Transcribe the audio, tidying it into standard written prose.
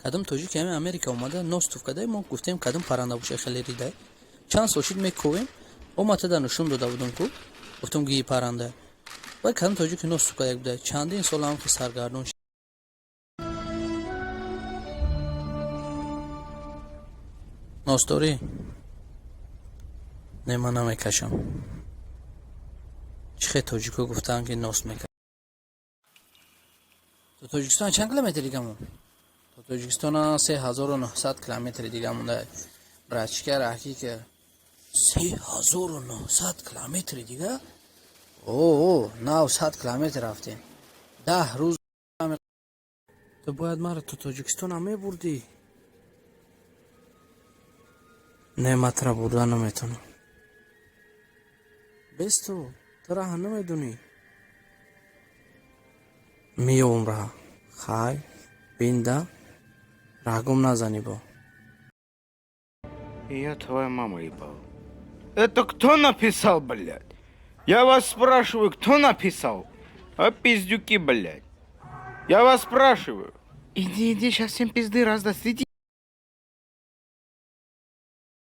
Кадом тоҷики ҳами Америка омада, нос туф кадай, мо гуфтем, кадом парранда боша, хеле ридай. Чанд сол шид, мековем, оматада нушон дода будум ку, гуфтум, гии парранда. Вай кадом тоҷики нос туф кадак буда, чандин сол ҳам ки саргардон. Нос дорӣ? Не, ман намекашам. Чӣ хел тоҷико гуфтаанд, ки нос мекашам. То Тоҷикистон чанд километр дига мон? То Тоҷикистона 3900 километри дига монда, братишка. Раҳкӣ ки 3900 километри дига? О, нав 100 километр рафтем, 10 рӯз. Ту бояд маро то Тоҷикистонам мебурдӣ. Не, ман тура бурда наметавонам. Бес ту, ту раҳа намедонӣ. Меёвум раҳа. Хай, бинда, раҳгум назанӣ бо. Я твоя мама ебал. Это кто написал, блядь? Я вас спрашиваю, кто написал? А пиздюки, блядь. Я вас спрашиваю. Иди, иди, сейчас всем пизды раздаст. Иди.